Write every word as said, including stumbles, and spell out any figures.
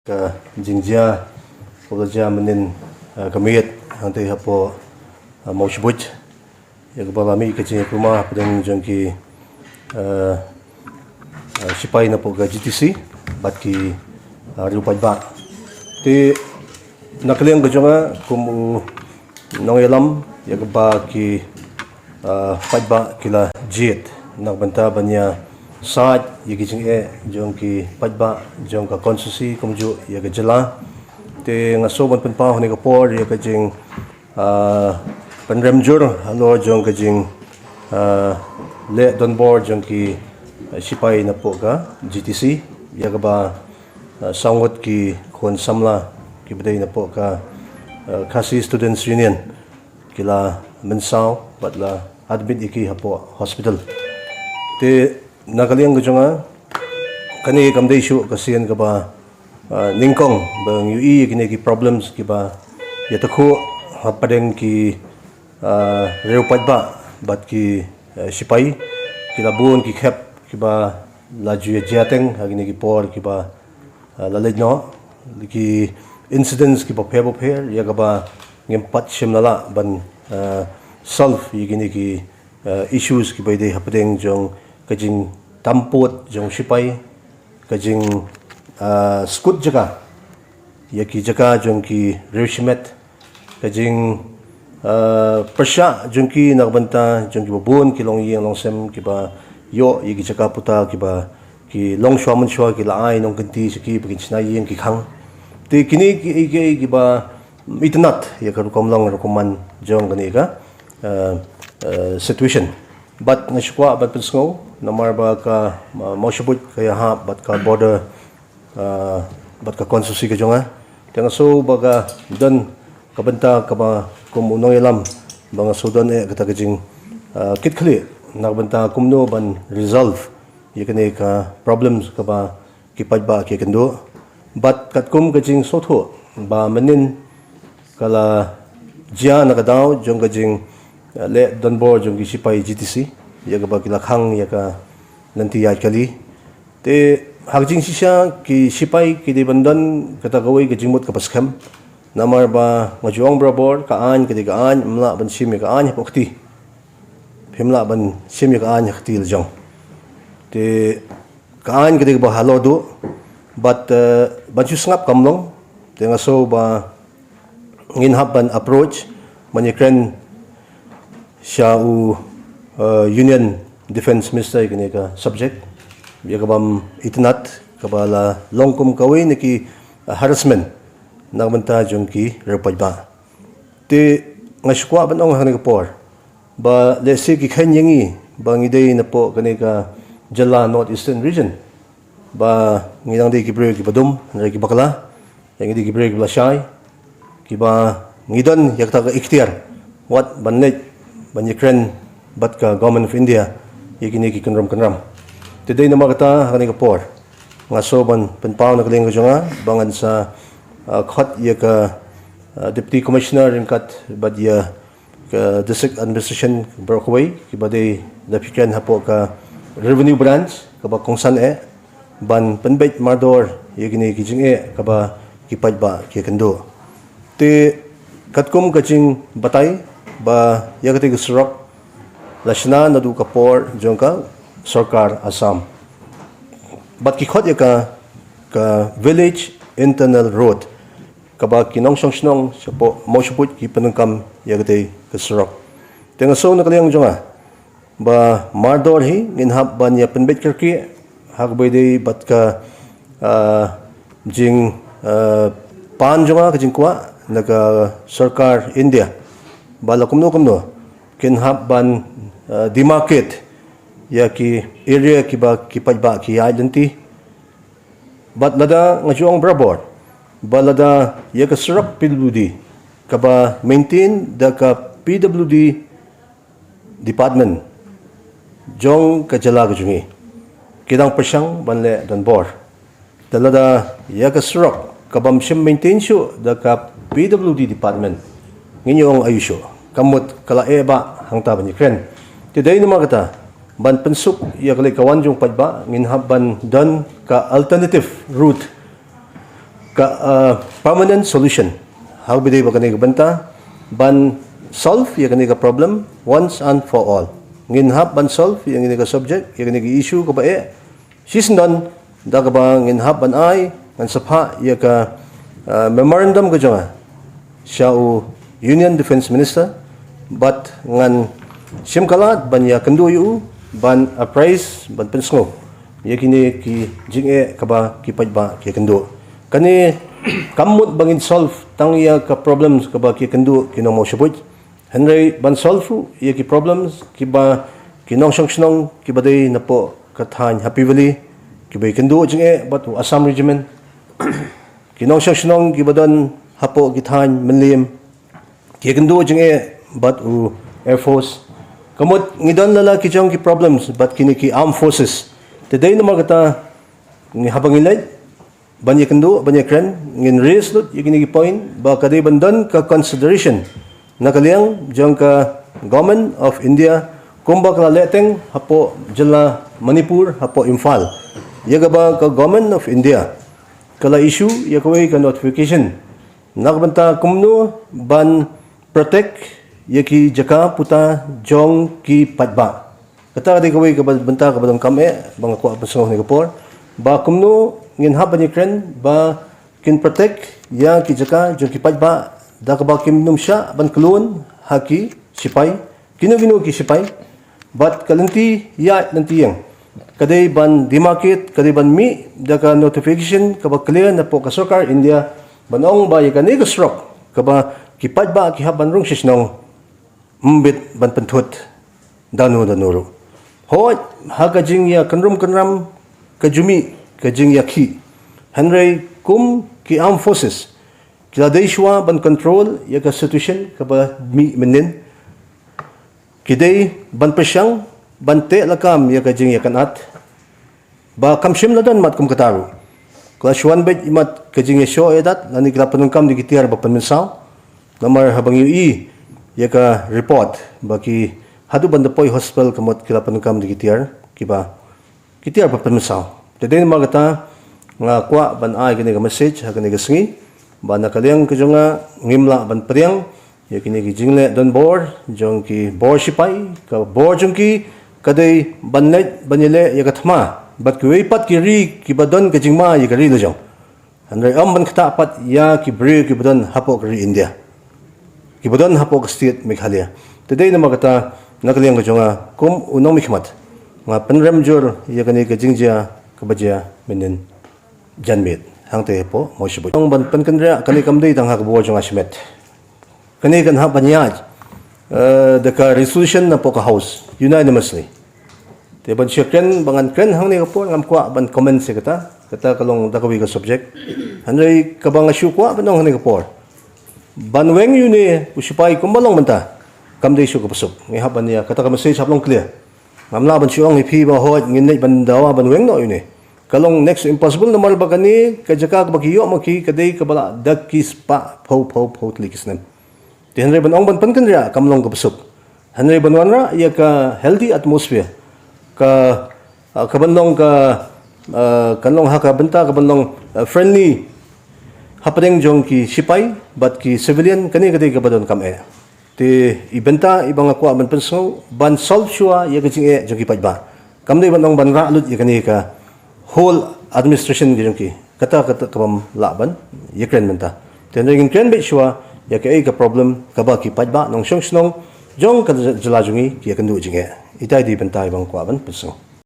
Ka jingjia, ka jingjia mynnin, ah, ka miet hangtei hapoh, ah, Mawshbuit. Ïa kaba la mih ka jingïakhun hapdeng jong ki, ah, ah, sipai napoh ka G T C bad ki, ah, riew paidbah. Te na ka liang ka jong nga kum u nongïalam, ïa kaba ki, ah, paidbah ki la jied na ka bynta ban ïa sait ïa ki jingeh jong ki paidbah jong ka constituency kumjuh ïa ka jylla. Te nga sngew ban pynpaw ha kane ka por ïa ka jing, ah, pynrem jur halor jong ka jing, ah, leh donbor jong ki, ah, sipai napoh ka G T C, ïa kaba, ah, saw ngut ki khun samla kiba dei napoh ka, ah, Khasi Students Union ki la mynsaw bad la admit ïa ki hapoh hospital. Te na ka liang ka jong nga, kane kam dei shuh ka sien kaba, ah, nyngkong ba ngi ïohi ïa kine ki problems kiba ïatakhuh hapdeng ki, ah, riew paidbah bad ki, ah, sipai. Ki la bun ki khep kiba la ju ïa jia teng ha kine ki por kiba, ah, la leit noh, ki incidents kiba pher ba pher ïa kaba ngim pat shym la lah ban, ah, solve ïa kine ki, ah, issues kiba dei hapdeng jong ka jingtampud jong sipai, ka jing, ah, skud jaka ïa ki jaka jong ki riew shimet, ka jing, ah, pyrshah jong ki na ka bynta jong kiba bun ki longïing longsem kiba ïoh ïa ki jaka puta kiba ki long shuwa mynshwa ki la ai nongkynti sha ki ba kin shna ïing ki khang. Te kine ki, ki, kiba itynnad ïa ka rukom long rukom man jong kane ka, ah, ah, situation. Bad nga shu kwah ban pynsngew namar ba ka, ah, Mawshbuit ka ïahap bad ka border, ah, bad ka constituency ka jong nga. Te nga sngew ba ka don ka bynta kaba kum u nongïalam ba nga sngew don eh kata ka jing, ah, kit khlieh na ka bynta kumno ban resolve ïa kane ka problems kaba ki paidbah ki ïakynduh. Bad katkum ka jingsngewthuh ba mynnin ka la jia na ka daw jong ka jing, ah, leh donbor jong ki sipai G T C ïa kaba ki la khang ïa ka lynti ïaid kali. Te ha ka jingshisha ki sipai ki dei ban don kata kawei ka jingmut kaba skhem. Namar ba nga ju ong barabor, ka aiñ ka dei ka aiñ, ym lah ban shim ïa ka aiñ hapoh kti. Phim lah ban shim ïa ka aiñ ha kti la jong. Te ka aiñ ka dei kaba halor duh bad, eh, ban shu sngap kam long. Te nga sngew ba ngin hap ban approach ban ïakren sha u, eh, Union Defence Minister ïa kane ka subject, ïa kaba ym itynnad kaba la long kum kawei na ki, eh, harassment na ka bynta jong ki riew paidbah. Te nga shu kwah ban ong ha kane ka por ba lehse ki kheiñ ïa ngi ba ngi dei napoh kane ka jylla North Eastern Region ba ngi dang dei ki briew kiba dum, hynrei kiba bakla, ïa ngi dei ki briew kiba lashai, kiba ngi don ïa kata ka iktiar wat ban leit ban ïakren bad ka Government of India ïa kine ki kynrum kynram. Te dei namar kata ha kane ka por nga sngew ban pynpaw na ka liang ka jong nga ba ngan sa, ah, khot ïa ka, ah, Deputy Commissioner ryngkat bad ïa ka District Administration baroh kawei kiba dei da pyrkhat hapoh ka Revenue Branch kaba kongsan eh ban pynbeit mardor ïa kine ki jingeh kaba ki paidbah ki ïakynduh. Te katkum ka jingbatai ba ïa kata ka surok la shna naduh ka por jong ka sorkar Assam. Bad ki khot ïa ka, ka Village Internal Road, kaba ki nongshong shnong shapoh Mawshbuit ki pyndonkam ïa katei ka surok. Te nga sngew na ka liang jong nga ba mardor hi ngin hap ban ïa pynbeit kyrkieh ha kaba ïadei bad ka, ah, jing, ah, pan jong nga, ka jingkwah na ka sorkar India ba la kumno kumno kin hap ban, ah, demarcate ïa ki area kiba ki paidbah ki ïaid lynti. Bad lada nga ju ong barabor ba lada ïa ka surok P W D kaba maintain da ka P W D department jong ka jylla ka jong ngi, ki dang pyrshang ban leh donbor. Te lada ïa ka surok kaba ym shym maintain shuh da ka P W D department, ngin ïa ong aïu shuh, ka mut ka la eh bah hangta ban ïakren. Te dei namar kata ban pynsuk ïa ka leit ka wan jong paidbah ngin hap ban don ka alternative route Ka uh, permanent solution ha kaba dei ba kane ka bynta ban solve ïa kane ka problem once and for all. Ngin hap ban solve ïa kane ka subject, ïa kane ka issue kaba eh shisyndon da kaba ngin hap ban ai, ngan sa phah ïa ka uh, memorandum ka jong nga sha u Union Defence Minister, bad ngan shim ka lad ban ïakynduh ïa u, ban apprise, ban pynsngew ïa kine ki jingeh kaba ki paidbah ki ïakynduh. Kane kam mut ba ngin solve tang ïa ka problems kaba ki ïakynduh ki nongmawshawit, hynrei ban solve ruh ïa ki problems kiba ki nongshong shnong kiba dei napoh ka thaiñ Happy Valley, kiba ïakynduh jingeh bad u Assam Regiment, ki nongshong shnong kiba don hapoh ki thaiñ Mylliem, ki ïakynduh jingeh bad u Air Force. Ka mut ngi don la la ki jong ki problems bad kine ki armed forces. Te dei namar kata, ngi haba ngi leit ban ïakynduh, ban ïakren, ngin raise lut ïa kine ki point ba ka dei ban don ka consideration na ka liang jong ka Government of India, kumba ka la leh teng hapoh jylla Manipur, hapoh Imphal, ïa kaba ka Government of India ka la issue ïa kawei ka notification na ka bynta kumno ban protect ïa ki jaka puta jong ki paidbah. Kata ka dei kawei ka bynta kaba donkam eh ba nga kwah pynsngew ha kane ka por, ba kumno ngin hap ban ïakren ba kin protect ïa ki jaka jong ki paidbah da kaba kim nym shah ban khlun ha ki sipai, kino kino ki sipai. Bad ka lynti ïaid lynti ïeng ka dei ban demarcate, ka dei ban mih da ka notification kaba clear napoh ka sorkar India, ban ong ba ïa kane ka surok kaba ki paidbah ki hap ban rung sha shnong, ym bit ban pynthut da no da no ruh. Hooid, ha ka jingïakynrum kynram ka ju mih ka jingïakhih, hynrei kum ki armed forces ki la dei shuwa ban control ïa ka situation kaba mih mynnin. Ki dei ban pyrshang ban teh lakam ïa ka jingïakynad, ba kam shym la don mat kum kata ruh. Ka la shu wan beit ïa mat ka jingïashoh ïadat lane ki la pyndonkam da ki tiar ba pynmynsaw. Namar haba ngi ïohi ïa ka report ba ki haduh ban da poi hospital ka mut ki la pyndonkam da ki tiar kiba, ki tiar ba pynmynsaw. Te dei namar kata nga kwah ban ai kane ka message ha kane ka sngi ba na ka liang ka jong nga ngim lah ban pdiang ïa kine ki jingleh donbor jong ki bor sipai. Ka bor jong ki ka dei ban leit ban ïaleh ïa ka thma bad kiwei pat ki ri kiba don ka jingma ïa ka ri la jong, hynrei ym ban ktah pat ïa ki briew kiba don hapoh ka ri India, kiba don hapoh ka state Meghalaya. Te dei namar kata na ka liang ka jong nga kum u nongmihkhmat, nga pynrem jur ïa kane ka jingjia kaba jia mynnin janmiet hangta hapoh Mawshynrut. Ong ban pynkynriah, kane kam dei tang ha ka bor jong nga shimet. Kane kan hap ban ïaid, eh, da ka resolution napoh ka House unanimously. Te ban shu kren, ba ngan kren hangne ka por, ngam kwah ban comment sha kata, kata ka long da kawei ka subject. Hynrei kaba nga shu kwah ban ong hangne ka por, ban weng ïa une u sipai kumba long mynta kam dei shuh kaba suk. Ngi hap ban ïa, kata ka message hap long clear. Ngam lah ban shu ong ïa phi ba hooid ngin leit ban dawa ban weng noh ïa une. Ka long next to impossible namar ba kane ka jaka kaba ki ïoh ma ki ka dei kaba la da ki spah phew phew phew tylli ki snem. Te hynrei ban ong ban pynkynriah kam long kaba suk. Hynrei ban wanrah ïa ka healthy atmosphere, ka, ah, ka ban long ka, ah, kan long ha ka bynta ka ban long, ah, friendly hapdeng jong ki sipai bad ki civilian, kane ka dei kaba donkam eh. Te i bynta iba nga kwah ban pynsngew ban solve shuwa ïa ka jingeh jong ki paidbah. Kam dei ban ong ban rah lut ïa kane ka whole administration ka jong ki. Kata, kata ka bym lah ban ïakren mynta. Te hynrei ngin kren beit shuwa ïa kaei ka problem kaba ki paidbah nongshong shnong jong ka jylla jong ngi ki ïakynduh jingeh. Ita i dei i bynta iba nga kwah ban pynsngew.